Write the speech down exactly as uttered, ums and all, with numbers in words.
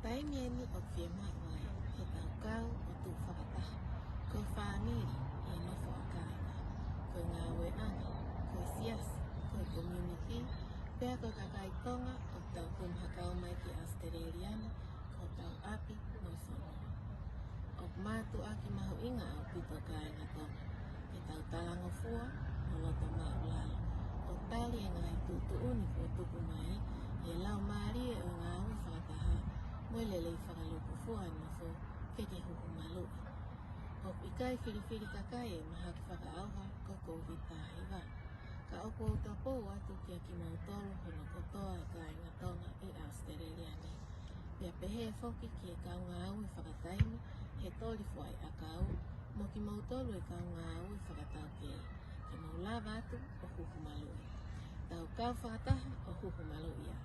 Taimi ʻeni ʻoku fiemaʻu ai ke tau kau ʻo tuʻu fakataha, ko e fāmili ʻi he nofo ʻa kāinga, ko e ngāueʻanga, ko e siasi, ko e community, pea ko e kakai Tonga ʻoku tau kumhakau mai ki ʻAositelēlia ni, ko hotau ʻapi mo e fonua. ʻOku mātuʻaki mahuʻinga ʻaupito kāinga Tonga ke tau talangofua mo loto māʻulalo ʻo tali e ngaahi tuʻutuʻuni kuo tuku mai ʻe he laumālie ʻo e ngāue fakataha mo e lelei fakalūkufua ʻa e nofo ke ke huhu maluʻi. ʻOku ʻikai filifili kakai e mahaki fakaʻauha ko e Kōviti taha hiva, ka ʻoku ou topou atu kiate kimoutolu hono kotoa e kāinga Tonga ʻi ʻAositelēlia ni, pea pehē foki ki he kau ngāue fakataimi he toli fuaʻi ʻakau mo kimoutolu e kau ngāue fakataukei, ke mou lava atu ʻo huhu maluʻi. Tau kau fakataha ʻo huhu maluʻi ā.